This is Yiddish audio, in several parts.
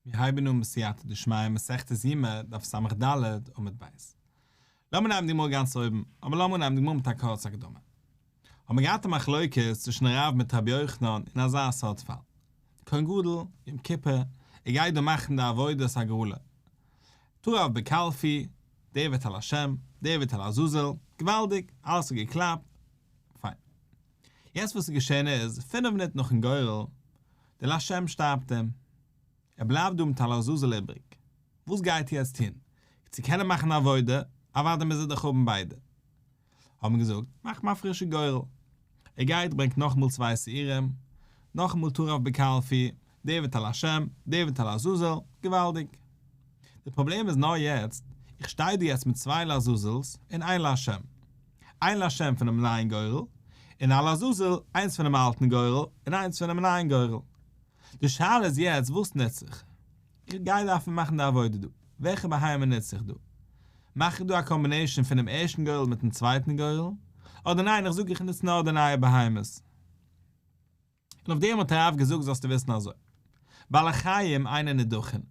מיר הייבן אן בסייעתא דשמיא מסכת יומא דף ס"ד עמוד ב'. לאמיר נעמען די גמרא גאנץ אויבן, אבער לאמיר נעמען די גמרא מיט א קורצע הקדמה. האבן מיר געהאט א מחלוקת צווישן רב מיט רבי יוחנן אין אזא סארט פאל. כהן גדול, יום כיפור, ער גייט דא מאכן די עבודת הגרלה. טרף בקלפי, דער ווערט א לשם, דער ווערט א לעזאזל, געוואלדיג, אלעס האט געקלאפט, פיין. יעצט וואס איז געשען איז, פינף מינוט נאכן גורל, דער לשם שטארבט אים. ער בלייבט דא מיט א לעזאזל איבריג. וואס גייט ער יעצט טון? צו קענען מאכן עבודה, אוודאי מוז ער דאך האבן ביידע. האט מען געזאגט, מאך מיר א פרישע גורל. ער גייט, ברענגט נאכאמאל צוויי שעירים, נאכאמאל טרף בקלפי, דער ווערט א לשם, דער ווערט א לעזאזל, געוואלדיג. די פראבלעם איז נאר יעצט, איך שטיי דא יעצט מיט צוויי לעזאזל'ס און איין לשם. איין לשם פונעם נייען גורל, און א לעזאזל, איינס פונעם אלטן גורל, און איינס פונעם נייען גורל. די שאלה איז יעצט וואס נוץ איך? איך גיי דארפן מאכן די עבודה דא, וועלכע בהמה נוץ איך דא? מאך איך דא א combination פונעם ערשטן גורל מיטן צווייטן גורל? אדער ניין איך זאג איך נוץ נאר די נייע בהמות? און אויף דעם האט הרב געזאגט זאלסטו וויסן אזוי, בעלי חיים אינן נידחין.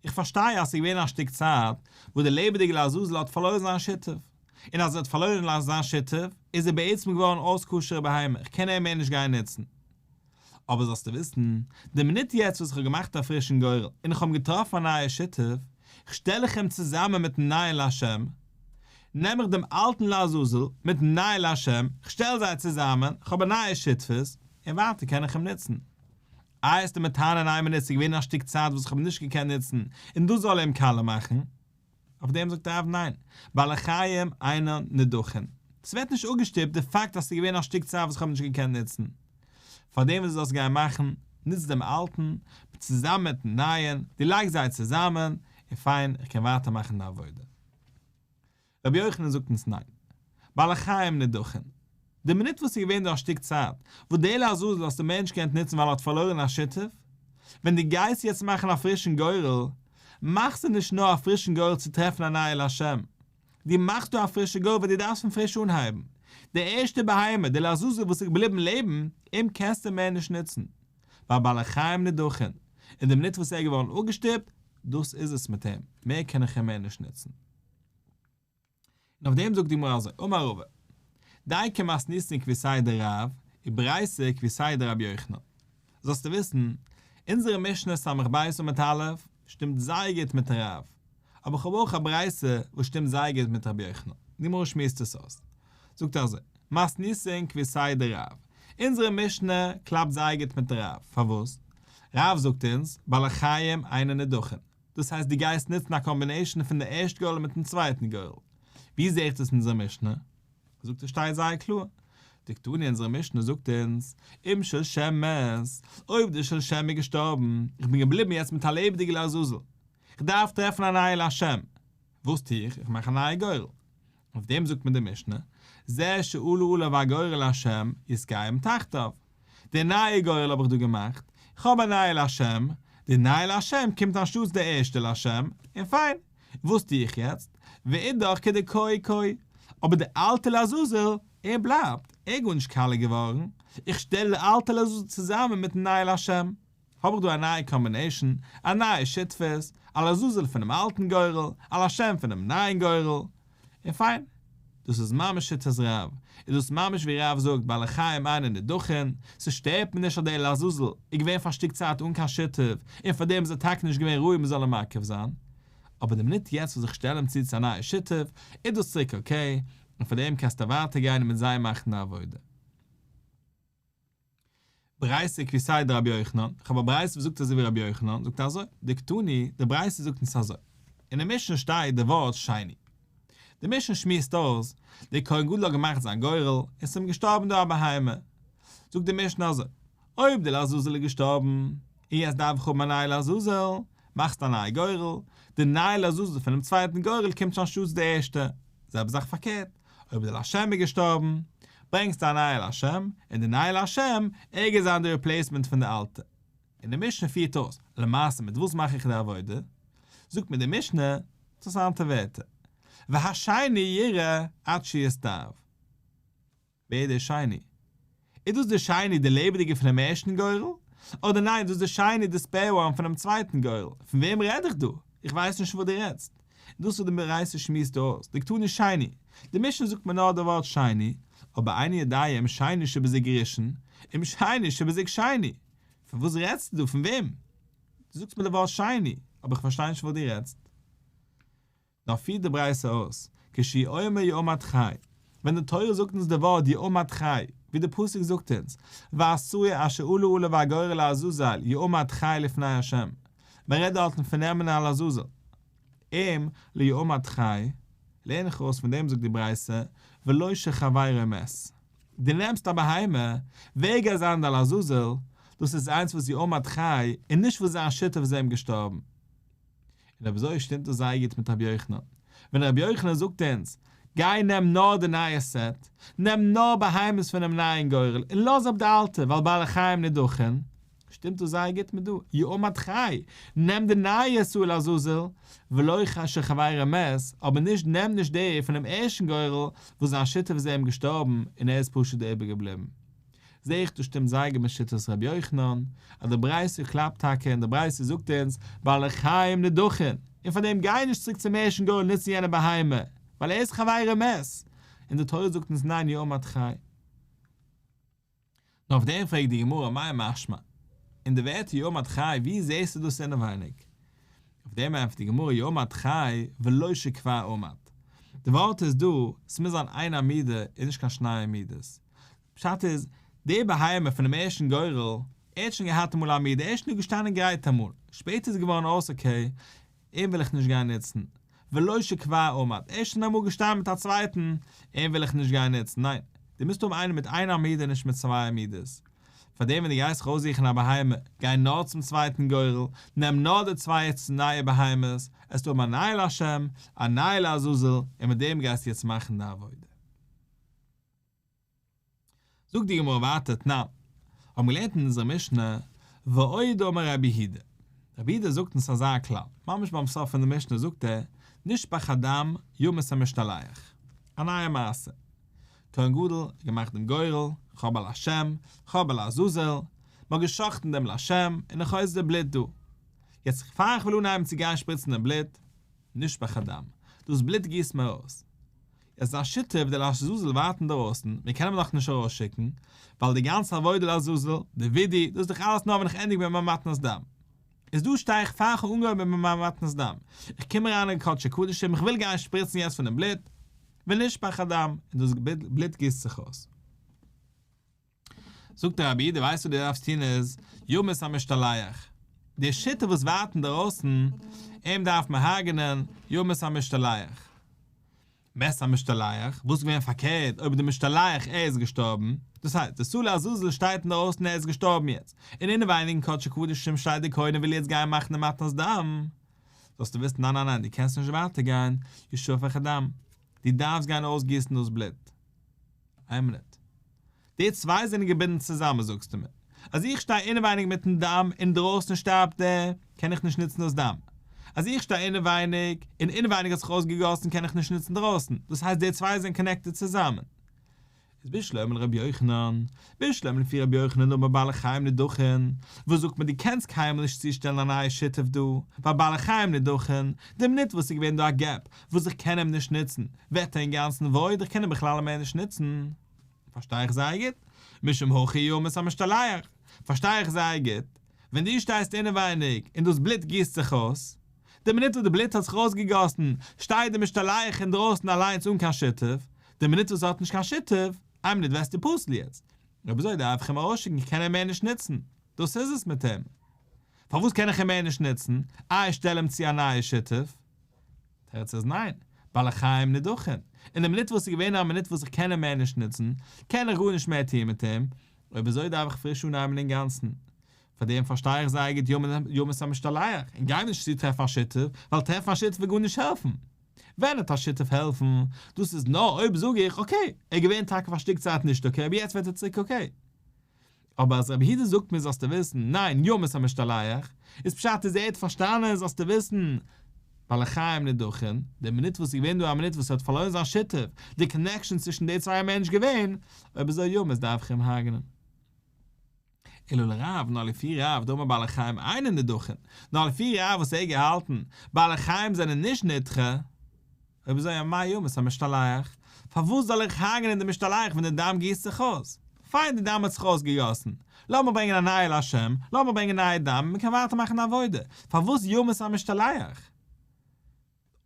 איך פארשטיי אז ס'איז געווען א שטיק צייט וואס דער לעבעדיגער לעזאזל האט פארלוירן זיין שותף, און אז ער האט פארלוירן זיין שותף איז ער בעצם געווארן אויס כשר'ע בהמה, איך קען אים מער נישט גיין נוצן. אבער זאלסטו וויסן, די מינוט יעצט וואס איך האב געמאכט א פרישן גורל און איך האב געטראפן א נייע שותף, שטעל איך אים צוזאמען מיטן נייען לשם, נעם איך דעם אלטן לעזאזל מיטן נייען לשם, כ'שטעל זיי צוזאמען, כ'האב א נייע שותפות, און ווייטער קען איך אים נוצן. איי וועסטו מיר טענה'ן איין מינוט ס'איז געווען א שטיק צייט וואס כ'האב אים נישט געקענט נוצן און דאס זאל אים קאלע מאכן? אויף דעם זאגט רב ניין, בעלי חיים אינן נדחין. ס'ווערט נישט אפגעשטופט די פאקט אז ס'איז געווען א שטיק צייט וואס כ'האב אים נישט געקענט נוצן. פארדעם וואס דו זאלסט גיין מאכן, נוץ דעם אלטן, צוזאמען מיטן נייען, דו לייגסט זיי צוזאמען, און פיין, איך קען ווייטער מאכן די עבודה. רבי יוחנן זאגט אונז ניין. בעלי חיים נדחין. די מינוט וואס איז געווען דא א שטיק צייט וואס דער לעזאזל האסטו מער נישט געקענט נוצן ווייל ער האט פארלוירן א שותף, ווען דו גייסט יעצט מאכן א פרישן גורל, מאכסטו נישט נאר א פרישן גורל צו טרעפן א נייע לשם, דו מאכסט דא א פרישע גורל ווייל דו דארפסט פון פריש אנהייבן. די ערשטע בהמה, די לעזאזל וואס איז געבליבן לעבן, אים קענסטו מער נישט נוצן. ווייל בעלי חיים נדחין. און די מינוט וואס ער איז געווארן אפגעשטופט, דאס איז עס מיט אים, מער קען איך אים מער נישט נוצן. און אויף דעם זאגט די גמרא אזוי, אמר רבא, דייקא מתניתין כוותיה דרב, וברייתא כוותיה דרבי יוחנן. זאלסטו וויסן, אונזערע משנה ס"ב עמוד א' שטימט זייער גוט מיט רב, אבער איך האב אויך א ברייתא וואס שטימט זייער גוט מיט רבי יוחנן, די גמרא שמועסט עס אויס, זאגט ער אזוי, מתניתין כוותיה דרב, אונזערע משנה קלאפט זייער גוט מיט רב, פארוואס? רב זאגט אונז, בעלי חיים אינן נדחין, דאס הייסט דו גייסט נוצן א combination פון די ערשט גורל מיטן צווייטן גורל. ווי זעה איך דאס אין אונזער משנה? זאגט ער שטייט זייער קלאר. דקתני אונזערע משנה זאגט אונז, אם של שם מת, אויב די של שם איז געשטארבן, איך בין געבליבן יעצט מיט א לעבעדיגע לעזאזל, איך דארף טרעפן א נייע לשם, וואס טו איך? איך מאך א נייע גורל. אויף דעם זאגט מיר די משנה, זה שעלה עליו הגורל לשם, יתקיים תחתיו. די נייע גורל האב איך דא געמאכט, איך האב א נייע לשם, די נייע לשם קומט אנשטאטס די ערשטע לשם, און פיין. וואס טו איך יעצט? ואידך כדקאי קאי. אבער די אלטע לעזאזל, ער בלייבט, ער איז גארנישט קאלע געווארן, איך שטעל די אלטע לעזאזל צוזאמען מיטן נייע לשם. האב איך דא א נייע combination, א נייע שותפות, א לעזאזל פונעם אלטן גורל, א לשם פונעם נייען גורל, און פיין. דאס איז ממש שיטת רב, איז דאס ממש ווי רב זאגט בעלי חיים אינן נדחין, ס'שטערט מיר נישט אז דער לעזאזל איז געווען פאר א שטיק צייט אן קיין שותף, און פאר דעם איז ער טאקע נישט געווען ראוי מ'זאל אים מקריב זיין. אבער די מינוט יעצט וואס איך שטעל אים צו צו א נייע שותף, איז דאס צוריק okay, און פאר דעם קענסטו ווייטער גיין און מיט זיי מאכן די עבודה. ברייתא כוותיה דרבי יוחנן, איך האב א ברייתא וואס זאגט אזוי ווי רבי יוחנן, זאגט ער אזוי, דקתני, די ברייתא זאגט אונז אזוי, אין די משנה שטייט די ווארט שני. די משנה שמועסט אויס, דער כהן גדול האט געמאכט זיין גורל, און ס'איז אים געשטארבן דא א בהמה. זאגט די משנה אזוי, אויב די לעזאזל איז געשטארבן, און יעצט דארף איך האבן א נייע לעזאזל, מאכסטו א נייע גורל, די נייע לעזאזל פונעם צווייטן גורל קומט שוין אנשטאטס די ערשטע, זעלבע זאך פארקערט, אויב די לשם איז געשטארבן, ברענגסטו א נייע לשם, און די נייע לשם, ער גייט זיין די replacement פון די אלטע. און די משנה פירט אויס, למעשה מיט וואס מאך איך די עבודה? זאגט מיר די משנה, אינטערעסאנטע ווערטער, והשני ירעה עד שיסתאב. ווער איז דער שני? איז דאס דער שני דער לעבעדיגער פונעם ערשטן גורל? אדער ניין דאס איז די שני די spare one פונעם צווייטן גורל, פון וועם רעד איך דא? איך ווייס נישט וואס דו רעדסט. און דאס איז די ברייתא שמועסט דא אויס, דקתני שני, די משנה זאגט מיר נאר די ווארט שני, אבער איני יודע אם שני שבזוג ראשון, אם שני שבזוג שני. פון וואס רעדסטו דא? פון וועם? דו זאגסט מיר די ווארט שני, אבער איך פארשטיי נישט וואס דו רעדסט. נאר פירט די ברייתא אויס, כשהוא אומר יועמד חי, ווען די תורה זאגט אונז די ווארט יועמד חי, ווי די פסוק זאגט אונז, והשעיר אשר עלה עליו הגורל לעזאזל יועמד חי לפני ה', מען רעדט דארטן פון נעמען א לעזאזל, אם ליועמד חי, לערן איך ארויס פון דעם זאגט די ברייתא, ולא שחבירו מת. דו נעמסט א בהמה, ווער גייט זיין די לעזאזל, דאס איז איינס וואס יועמד חי, און נישט וואס זיין שותף איז אים געשטארבן. און אויב אזוי שטימט דאס זייער גוט מיט רבי יוחנן. ווען רבי יוחנן זאגט אונז, גיי נעם נאר די נייע סעט, נעם נאר בהמות פונעם נייען גורל און לאז אפ די אלטע ווייל בעלי חיים נידחין, שטימט דאס זייער גוט מיט דא, יועמד חי, נעם די נייע שעיר לעזאזל, ולא שחבירו מת, אבער נישט נעם נישט די פונעם ערשטן גורל וואס זיין שותף איז אים געשטארבן און ער איז פשוט איבערגעבליבן. זעה איך דאס שטימט זייער גוט מיט שיטת רבי יוחנן, אז די ברייתא קלאפט טאקע און די ברייתא זאגט אונז בעלי חיים נידחין, און פאר דעם גיי נישט צוריק צום ערשטן גורל נוצן יענע בהמה, ווייל ער איז חברו מת, און די תורה זאגט אונז ניין יועמד חי. נאר אויף דעם פרעגט די גמרא מאי משמע, אין די ווערטער יועמד חי ווי זעסטו דאס אינעווייניג? אויף דעם ענטפערט די גמרא יועמד חי ולא שכבר עמד, די ווארט איז דא, ס'מוז זיין איין עמידה און נישט קיין שני עמידות, פשט איז, די בהמה פונעם ערשטן גורל, ער האט שוין געהאט אמאל א עמידה, ער איז שוין דא געשטאנען גרייט אמאל, שפעטער איז געווארן אויס okay, אים וויל איך נישט גיין נוצן, ולא שכבר עמד, ער איז שוין אמאל געשטאנען מיט א צווייטן, אים וויל איך נישט גיין נוצן, ניין, דו מוזט האבן איינעם מיט איין עמידה נישט מיט צוויי עמידות, פארדעם ווען דו גייסט זיך אויסזוכן א בהמה, גיי נאר צום צווייטן גורל, נעם נאר די צוויי נייע בהמות, עסטו האבן א נייע לשם, א נייע לעזאזל, און מיט דעם גייסטו יעצט מאכן די עבודה. זאגט די גמרא ווייטער תנן, האבן געלערנט אין אונזער משנה, ועוד אמר רבי יהודה, רבי יהודה זאגט אונז אזא כלל, ממש ביים סוף פון די משנה זאגט ער, נשפך הדם ימות המשתלח, א נייע מעשה, כהן גדול האט געמאכט דעם גורל, כ'האב א לשם, כ'האב א לעזאזל, מ'האט גע'שחט'ן דעם לשם, און איך האב די בלוט דא, יעצט פאר איך וויל אנהייבן צו גיין שפריצן דעם בלוט, נשפך הדם, דאס בלוט גיסט מען ארויס. עס איז א שותף דער לעזאזל ווארט אינדערויסן, מיר קענען אים נאך נישט ארויסשיקן, ווייל די גאנצע עבודה לעזאזל, די ווידוי, דאס איז דאך אלעס נאר ווען איך ענדיג מיט מיין מתנת דם. איז דא שטיי איך פאר איך האב אנגעהויבן מיט מיין מתנת דם, איך קום אריין אין קדשי קדשים, איך וויל גיין שפריצן יעצט פונעם בלוט, ונשפך הדם, און דאס בלוט גיסט זיך אויס. זאגט דער רבי, דו ווייסט וואס דו דארפסט טון איז, ימות המשתלח, די שותף וואס ווארט אינדערויסן, אים דארף מען הרג'נען, ימות המשתלח. מת המשתלח, וואס איז געווען פארקערט אויב די משתלח ער איז געשטארבן, דאס הייסט, די שעיר לעזאזל שטייט אינדערויסן ער איז געשטארבן יעצט, און אינעווייניג אין קדשי קדשים שטייט די כהן און וויל יעצט גיין מאכן די מתנת דם, זאלסטו וויסן ניין ניין ניין דו קענסט נישט ווייטער גיין, ישפך הדם, דו דארפסט גיין אויסגיסן דאס בלוט. איין מינוט. די צוויי זענען געבינדן צוזאמען זאגסטו מיר. אז איך שטיי אינעווייניג מיטן דם אינדרויסן שטארבט ער, קען איך נישט נוצן דאס דם. אז איך שטיי אינעווייניג און אינעווייניג האט זיך אויסגעגאסן קען איך נישט נוצן דרויסן. דאס הייסט די צוויי זענען connected צוזאמען. איז בשלמא לרבי יוחנן, בשלמא לפי רבי יוחנן דאמר בעלי חיים נידחין, וואס זאגט מען דו קענסט קיינמאל נישט צושטעלן א נייע שותף דא, ווייל בעלי חיים נידחין, די מינוט וואס ס'איז געווען דא א gap וואס איך קען אים נישט נוצן, ווערט ער אינגאנצן void, איך קען אים בכלל מער נישט נוצן. פארשטיי איך זייער גוט. משום הכי ימות המשתלח. פארשטיי איך זייער גוט. ווען דו שטייסט אינעווייניג און דאס בלוט גיסט זיך אויס, די מינוט וואס די בלוט האט זיך אויסגעגאסן, שטייט די משתלח אינדרויסן אליינס אן קיין שותף, די מינוט וואס ער האט נישט קיין שותף, איין מינוט ווערסטו פסול יעצט. אויב אזוי דארף איך אים ארויסשיקן איך קען אים מער נישט נוצן. דאס איז עס מיט אים. פארוואס קען איך אים מער נישט נוצן? איי שטעל אים צו א נייע שותף. תירוץ איז ניין, בעלי חיים נידחין. אין די מינוט וואס איז געווען א מינוט וואס איך קען אים מער נישט נוצן, קען איך גארנישט מער טוען מיט אים, אויב אזוי דארף איך פריש אנהייבן אינגאנצן. פאר דעם פארשטיי איך זייער גוט ימות המשתלח, און גיי נישט צו טרעפן א שותף, ווייל טרעפן א שותף וועט גארנישט העלפן. ווען וועט א שותף העלפן? דאס איז נאר אויב זאג איך, okay, ער איז געווען טאקע פאר א שטיק צייט נישט okay, אבער יעצט ווערט ער צוריק okay. אבער אז רבי יהודה זאגט מיר זאלסטו וויסן, ניין, ימות המשתלח, איז פשט איז ער האט פארשטאנען זאלסטו וויסן, בעלי חיים נידחין, די מינוט וואס איז געווען דא א מינוט וואס ער האט פארלוירן זיין שותף, די connection צווישן די צוויי מענטש געווען, אויב אזוי ימות דארף איך אים הרג'נען. אלא לרב, נאר לפי רב, דאמר בעלי חיים אינן נדחין, נאר לפי רב וואס ער האט געהאלטן, בעלי חיים זענען נישט נדחה, אויב אזוי אמאי ימות המשתלח, פארוואס זאל איך הרג'נען די משתלח ווען די דם גיסט זיך אויס? פיין די דם האט זיך אויסגעגאסן, לאמיר ברענגען א נייע לשם, לאמיר ברענגען נייע דם און מ'קען ווייטער מאכן די עבודה, פארוואס ימות המשתלח?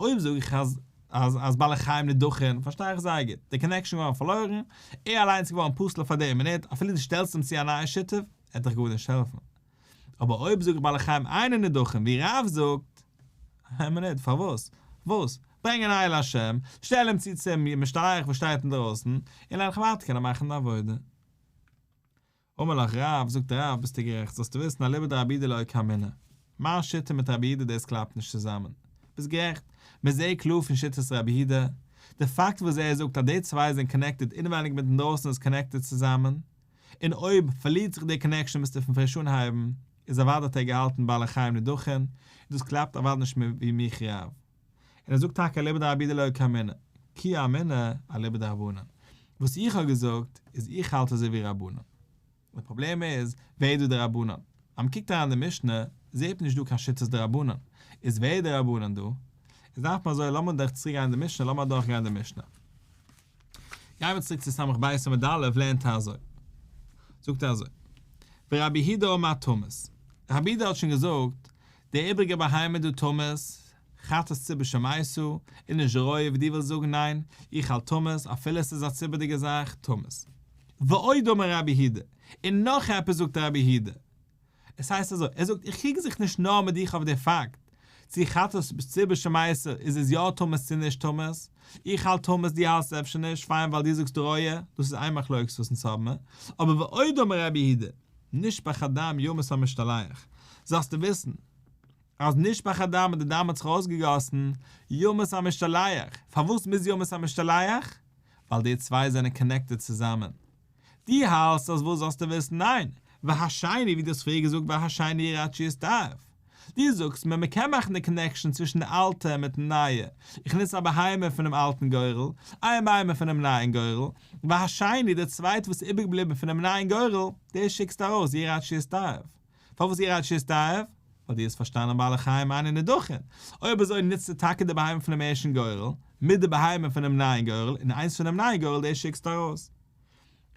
אויב זאג איך אז אז אז בעלי חיים נדחין, פארשטיי איך זייער גוט, די קאנעקשאן געווארן פארלוירן, ער אליינס איז געווארן פסול פאר די מינוט, אפילו דו שטעלסט אים צו א נייע שותף, עט דיך גארנישט העלפן. אבער אויב זאג איך בעלי חיים אינן נדחין ווי רב זאגט, איין מינוט, פארוואס? וואס? ברענג א נייע לשם, שטעל אים צו צום משתלח וואס שטייט אינדערויסן, און לאמיך ווייטער קענען מאכן די עבודה. אמר לך רב, זאגט רב, ביסטו גערעכט, זאלסטו וויסן אליבא דרבי יהודה לא קאמינא. מיין שיטה מיט רבי יהודה דאס קלאפט נישט צוזאמען. ביסט גערעכט, מען זעהט קלאר פון שיטת רבי יהודה, די פאקט וואס ער זאגט אז די צוויי זענען קאנעקטעד אינעווייניג מיט אינדרויסן איז קאנעקטעד צוזאמען, און אויב פארלירט זיך די קאנעקשאן מוזטו פון פריש אנהייבן, איז אוודאי האט ער געהאלטן בעלי חיים נדחין, און דאס קלאפט אוודאי נישט מער ווי מיך רב. און ער זאגט טאקע אליבא דרבי יהודה לא קאמינא, כי אמינא אליבא דרבנן. וואס איך האב געזאגט איז איך האלט אזוי ווי רבנן. די פראבלעם איז, ווער איז דא די רבנן? אז מ'קוקט אריין אין די משנה, זעהט מען נישט דא קיין שיטת די רבנן. איז ווער איז די רבנן דא? איז דארף מען אזוי, לאמיר דאך צוריק גיין אין די משנה, לאמיר אדורך גיין די משנה. גייען מיר צוריק צו סמך בית עמוד א', לערנט ער אזוי. זאגט ער אזוי. ורבי יהודה אמר תמות. רבי יהודה האט שוין געזאגט, די איבריגע בהמה דא תמות, חטאת ציבור שמתה, און נישט רועה ווי דו ווילסט זאגן ניין, איך האלט תמות, אפילו עס איז א ציבור'דיגע זאך, תמות. ועוד אמר רבי יהודה, און נאך עפעס זאגט רבי יהודה. עס הייסט אזוי, ער זאגט איך קריג זיך נישט נאר מיט דיך אויף די פאקט, צו חטאת ציבור שמתה איז עס יא תמות צו נישט תמות, איך האלט תמות דו האלסט אפשר נישט, פיין ווייל דו זאגסט רועה, דאס איז איין מחלוקת וואס אונז האבן, אבער ועוד אמר רבי יהודה, נשפך הדם ימות המשתלח, זאלסטו וויסן, אז נשפך הדם און די דם האט זיך אויסגעגאסן, ימות המשתלח, פארוואס מוז ימות המשתלח? ווייל די צוויי זענען קאנעקטעד צוזאמען. דו האלסט אז וואס זאלסטו וויסן ניין, והשני ווי דו האסט פריער געזאגט והשני ירעה עד שיסתאב. דו זאגסט מיר מ'קען מאכן די קאנעקשאן צווישן די אלטע מיטן נייע, איך נוץ א בהמה פונעם אלטן גורל, איין בהמה פונעם נייען גורל, והשני די צווייטע וואס איז איבערגעבליבן פונעם נייען גורל, דאס שיקסטו ארויס ירעה עד שיסתאב. פארוואס ירעה עד שיסתאב? ווייל דו האסט פארשטאנען בעלי חיים אינן נדחין. אויב אזוי נוצטו טאקע די בהמה פונעם ערשטן גורל, מיט די בהמה פונעם נייען גורל, און איינס פונעם נייען גורל דאס שיקסטו ארויס.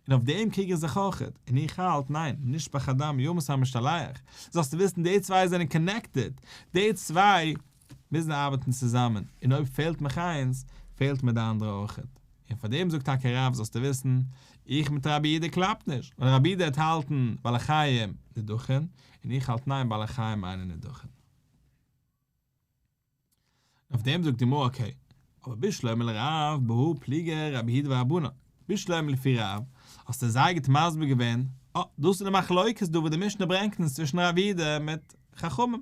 און אויף דעם קריג איך זיך אויכעט, און איך האלט, ניין, נשפך הדם ימות המשתלח, זאלסטו וויסן די צוויי זענען קאנעקטעד, די צוויי מוזן ארבעטן צוזאמען, און אויב פעלט מיך איינס, פעלט מיר די אנדערע אויכעט. און פאר דעם זאגט טאקע רב זאלסטו וויסן, איך מיט רבי יהודה קלאפט נישט, ווייל רבי יהודה האט האלטן בעלי חיים נדחין, און איך האלט ניין בעלי חיים אינן נדחין. אויף דעם זאגט די גמרא אקעי, אבער בשלמא לרב בהא פליגי רבי יהודה ורבנן, בשלמא לפי רב, האסטו זייער גוט מסביר געווען, אה, דאס איז די מחלוקת דא וואס די משנה ברענגט אונז צווישן רבי יהודה מיט חכמים.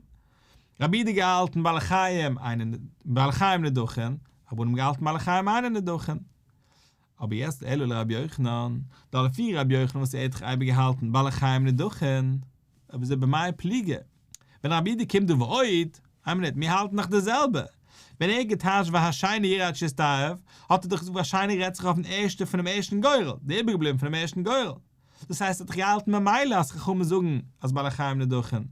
רבי יהודה געהאלטן בעלי חיים אינן בעלי חיים נדחין, רבנן געהאלטן בעלי חיים אינן נדחין. אבער יעצט אלא לרבי יוחנן, דא לפי רבי יוחנן וואס ער האט דאך אייביג געהאלטן בעלי חיים נדחין, אויב אזוי במאי פליגי? ווען רבי יהודה קומט דא ועוד, איין מינוט, מיר האלטן דאך די זעלבע. ווען ער האט געטייטשט והשני ירעה עד שיסתאב, האט ער דאך געזאגט והשני רעדט זיך אויפן ערשטע פונעם ערשטן גורל, די איבערגעבליבן פונעם ערשטן גורל. דאס הייסט ער האט דאך געהאלטן ממילא אז חכמים זאגן אז בעלי חיים נדחין. און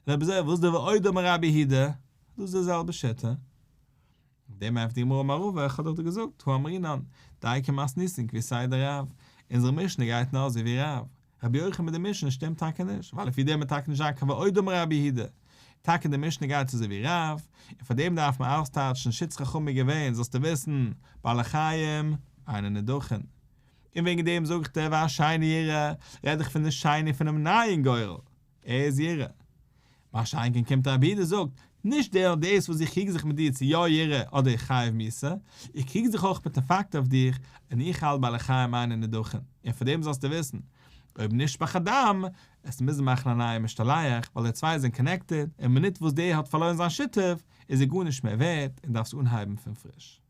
אויב אזוי וואס איז די ועוד אמר רבי יהודה? דאס איז די זעלבע שיטה. אויף דעם ענטפערט די גמרא אמר רבא, איך האב דאך דיר געזאגט, הא אמרינן, דייקא מתניתין כוותיה דרב, אונזערע משנה גייט נאר אזוי ווי רב, רבי יוחנן מיט די משנה שטימט טאקע נישט, ווייל לפי דעם וועט טאקע נישט זיין קיין ועוד אמר רבי יהודה, טאקע די משנה גייט אזוי ווי רב, און פאר דעם דארף מען אויסטייטשן שיטת חכמים איז געווען, זאלסטו וויסן, בעלי חיים, אינן נדחין. און וועגן דעם זאג איך דיר והשני ירעה, רעד איך פון די שני פונעם נייען גורל, ער איז ירעה. מה שאין כן קומט רבי יהודה זאגט, נישט דער און דאס וואס איך קריג זיך מיט דיר צו יא ירעה אדער איך חייב מיתה, איך קריג זיך אויך מיטן פאקט אויף דיך, און איך האלט בעלי חיים אינן נדחין, און פאר דעם זאלסטו וויסן, אויב נשפך הדם, עסט מוזן מאכן א נייע משתלח, ווייל די צוויי זענען קאנעקטעד, און מינוט וואס דער האט פארלוירן זיין שותף, איז ער גארנישט מער ווערט, און דארפסט אנהייבן פון פריש.